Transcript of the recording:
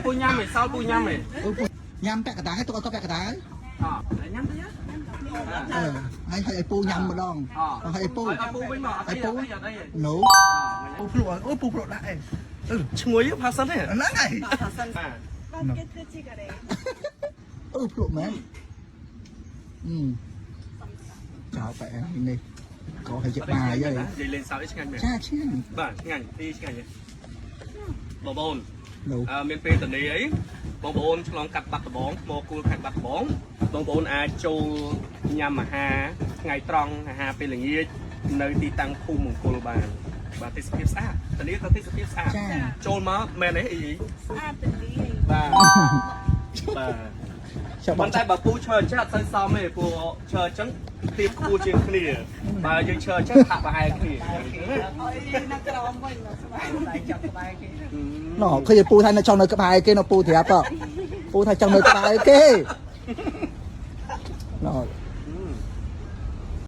ពូញ៉ាំឯងសល់ពូញ៉ាំឯង អូពូញ៉ាំពាក់កណ្ដាលឲ្យទុកឲ្យគាត់ពាក់កណ្ដាល អញ៉ាំទៅយ៉ា អឺហើយឲ្យឲ្យពូញ៉ាំម្ដង អ ឲ្យឲ្យពូ ឲ្យពូវិញមកអត់អីអត់អីអត់អី ណូពូភ្លក់អូពូភ្លក់ដាក់ឯងអឺ ឈ្ងុយផាសិនទេ ហ្នឹងហើយ បានគេធ្វើជាការ៉េ អឺភ្លក់មែនអឺចោលបែនេះក៏ឲ្យជាបាយហើយ និយាយលេងសើចឆ្ងាញ់មែន ចាឆ្ងាញ់ បាទឆ្ងាញ់ទីឆ្ងាញ់បងប្អូន ណូ អឺមានពេលតនីអីបងប្អូនឆ្លងកាត់បាត់ដំបងមកគូលខេត្តបាត់ដំបងបងប្អូនអាចចូលញ៉ាំអាហារថ្ងៃត្រង់អាហារពេលល្ងាចនៅទីតាំងភូមិមង្គលបានបាទទេសភាពស្អាតតនីក៏ទេសភាពស្អាត ចា ចូលមកមែនទេអី ស្អាតទលាយ បាទបាទ ចាំប ប៉ុន្តែបើពូឈើអញ្ចឹងអត់សូវសមទេពូឈើអញ្ចឹងទៀបខ្ពស់ជាងគ្នាបើយើងឈើអញ្ចឹងហាក់ប្រហែលគ្នា អីនៅក្រោមវិញមកស្បែកចាប់ក្បែរគេ ណូឃើញពូថានៅចង់នៅក្បែរគេនៅពូត្រាប់ពូថាចង់នៅក្បែរគេណូ